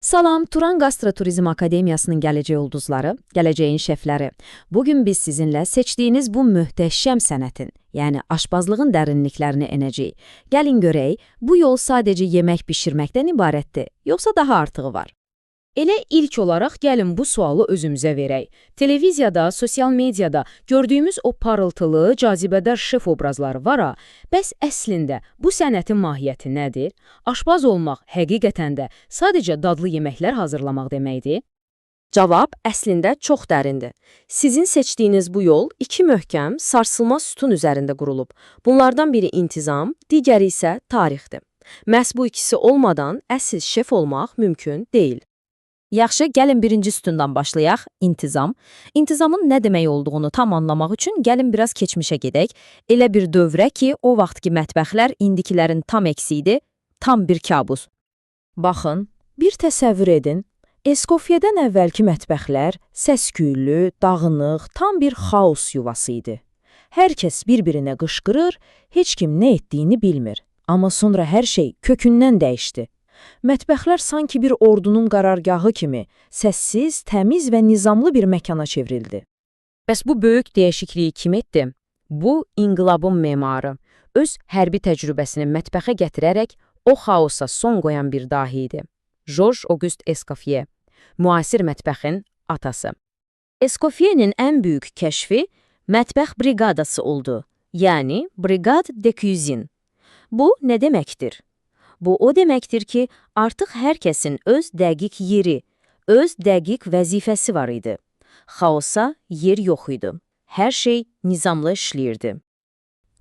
Salam, Turan Gastroturizm Akademiyasının gələcək ulduzları, gələcəyin şefləri. Bugün biz sizinlə seçdiyiniz bu möhtəşəm sənətin, yəni aşpazlığın dərinliklərinə enəcəyik. Gəlin görək, bu yol sadəcə yemək bişirməkdən ibarətdir, yoxsa daha artığı var? Elə ilk olaraq gəlin bu sualı özümüzə verək. Televiziyada, sosial mediada gördüyümüz o parıltılı, cazibədar şef obrazları var ha, bəs əslində bu sənətin mahiyyəti nədir? Aşpaz olmaq həqiqətən də sadəcə dadlı yeməklər hazırlamaq deməkdir? Cavab əslində çox dərindir. Sizin seçdiyiniz bu yol iki möhkəm, sarsılmaz sütun üzərində qurulub. Bunlardan biri intizam, digəri isə tarixdir. Məhz bu ikisi olmadan əsl şef olmaq mümkün deyil. Yaxşı, gəlin birinci sütundan başlayaq, intizam. İntizamın nə demək olduğunu tam anlamaq üçün gəlin biraz keçmişə gedək. Elə bir dövrə ki, o vaxtki mətbəxlər indikilərin tam əksi idi, tam bir kabus. Baxın, bir təsəvvür edin. Eskofyedən əvvəlki mətbəxlər səs-küylü, dağınıq, tam bir xaos yuvası idi. Hər kəs bir-birinə qışqırır, heç kim nə etdiyini bilmir. Amma sonra hər şey kökündən dəyişdi. Mətbəxlər sanki bir ordunun qarargahı kimi səssiz, təmiz və nizamlı bir məkana çevrildi. Bəs bu böyük dəyişikliyi kim etdi? Bu, inqilabın memarı. Öz hərbi təcrübəsini mətbəxə gətirərək o xaosa son qoyan bir dahi idi. Georges Auguste Escoffier, müasir mətbəxin atası. Escoffier'in ən böyük kəşfi mətbəx briqadası oldu. Yəni brigade de cuisine. Bu nə deməkdir? Bu o deməkdir ki, artıq hər kəsin öz dəqiq yeri, öz dəqiq vəzifəsi var idi. Xaosa yer yox idi. Hər şey nizamlı işləyirdi.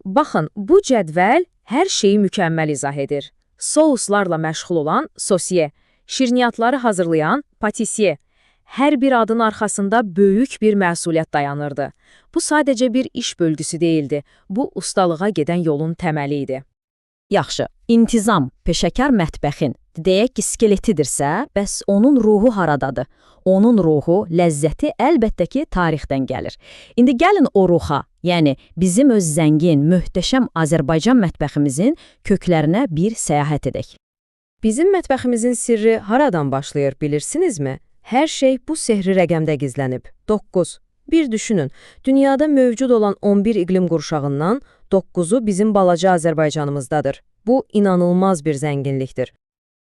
Baxın, bu cədvəl hər şeyi mükəmməl izah edir. Souslarla məşğul olan sosiye, şirniyyatları hazırlayan patissiye. Hər bir adın arxasında böyük bir məsuliyyət dayanırdı. Bu sadəcə bir iş bölgüsü deyildi. Bu ustalığa gedən yolun təməli idi. Yaxşı, intizam peşəkar mətbəxin, deyək ki, skeletidirsə, bəs onun ruhu haradadır? Onun ruhu, ləzzəti əlbəttə ki, tarixdən gəlir. İndi gəlin o ruha, yəni bizim öz zəngin, möhtəşəm Azərbaycan mətbəximizin köklərinə bir səyahət edək. Bizim mətbəximizin sirri haradan başlayır bilirsinizmi? Hər şey bu sehri rəqəmdə gizlənib. 9. Bir düşünün, dünyada mövcud olan 11 iqlim qurşağından 9-u bizim balaca Azərbaycanımızdadır. Bu inanılmaz bir zənginlikdir.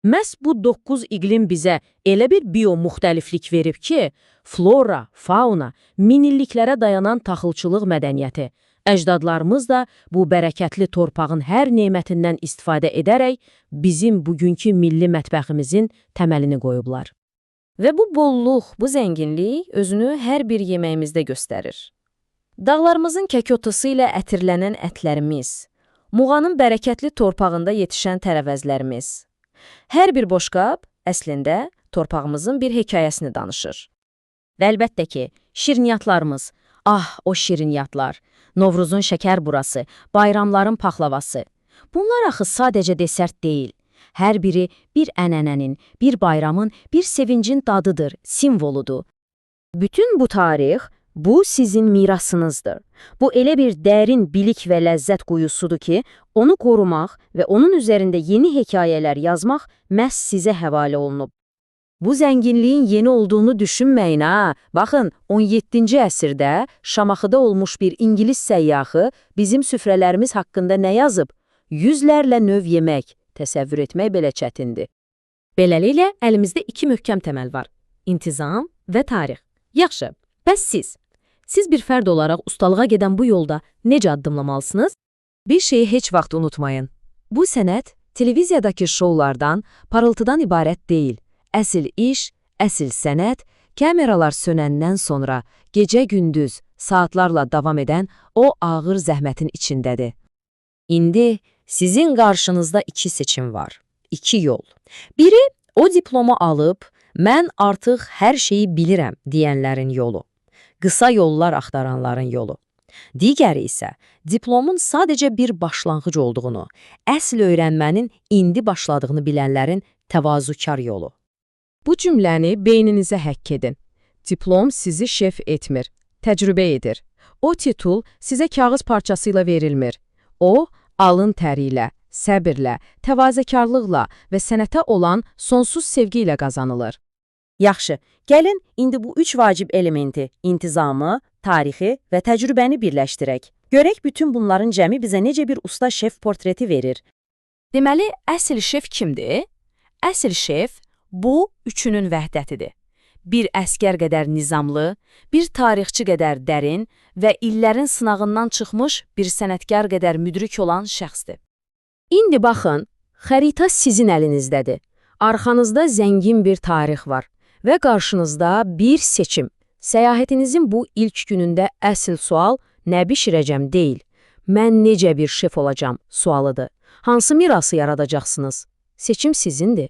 Məhz bu 9 iqlim bizə elə bir biomuxtəliflik verib ki, flora, fauna, minilliklərə dayanan taxılçılıq mədəniyyəti. Əcdadlarımız da bu bərəkətli torpağın hər nemətindən istifadə edərək bizim bugünkü milli mətbəximizin təməlini qoyublar. Və bu bolluq, bu zənginlik özünü hər bir yeməyimizdə göstərir. Dağlarımızın kəkotusu ilə ətirlənən ətlərimiz, Muğanın bərəkətli torpağında yetişən tərəvəzlərimiz. Hər bir boşqab əslində torpağımızın bir hekayəsini danışır. Və əlbəttə ki, şirniyyatlarımız. Ah, o şirniyyatlar. Novruzun şəkər burası, bayramların paxlavası. Bunlar axı sadəcə desert deyil. Hər biri bir ənənənin, bir bayramın, bir sevincin dadıdır, simvoludur. Bütün bu tarix, bu sizin mirasınızdır. Bu elə bir dərin bilik və ləzzət quyusudur ki, onu qorumaq və onun üzərində yeni hekayələr yazmaq məhz sizə həvalə olunub. Bu zənginliyin yeni olduğunu düşünməyin ha. Baxın, 17-ci əsrdə Şamaxıda olmuş bir İngilis səyyahı bizim süfrələrimiz haqqında nə yazıb? Yüzlərlə növ yemək, təsəvvür etmək belə çətindir. Beləliklə, əlimizdə iki möhkəm təməl var. İntizam və tarix. Yaxşı, bəs siz? Siz bir fərd olaraq ustalığa gedən bu yolda necə addımlamalısınız? Bir şeyi heç vaxt unutmayın. Bu sənət televiziyadakı şoulardan, parıltıdan ibarət deyil. Əsl iş, əsl sənət, kameralar sönəndən sonra gecə-gündüz saatlarla davam edən o ağır zəhmətin içindədir. İndi sizin qarşınızda iki seçim var, iki yol. Biri, o diplomu alıb, mən artıq hər şeyi bilirəm deyənlərin yolu. Qısa yollar axtaranların yolu. Digəri isə diplomun sadəcə bir başlanğıc olduğunu, əsl öyrənmənin indi başladığını bilənlərin təvazökar yolu. Bu cümləni beyninizə həkk edin. Diplom sizi şef etmir, təcrübə edir. O titul sizə kağız parçası ilə verilmir. O, alın təri ilə, Səbirlə, təvazökarlıqla və sənətə olan sonsuz sevgi ilə qazanılır. Yaxşı, gəlin indi bu üç vacib elementi, intizamı, tarixi və təcrübəni birləşdirək. Görək bütün bunların cəmi bizə necə bir usta şef portreti verir. Deməli, əsl şef kimdir? Əsl şef bu üçünün vəhdətidir. Bir əskər qədər nizamlı, bir tarixçi qədər dərin və illərin sınağından çıxmış bir sənətkar qədər müdrik olan şəxsdir. İndi baxın, xəritə sizin əlinizdədir. Arxanızda zəngin bir tarix var və qarşınızda bir seçim. Səyahətinizin bu ilk günündə əsl sual nə bişirəcəm deyil, mən necə bir şef olacam sualıdır. Hansı mirası yaradacaqsınız? Seçim sizindir.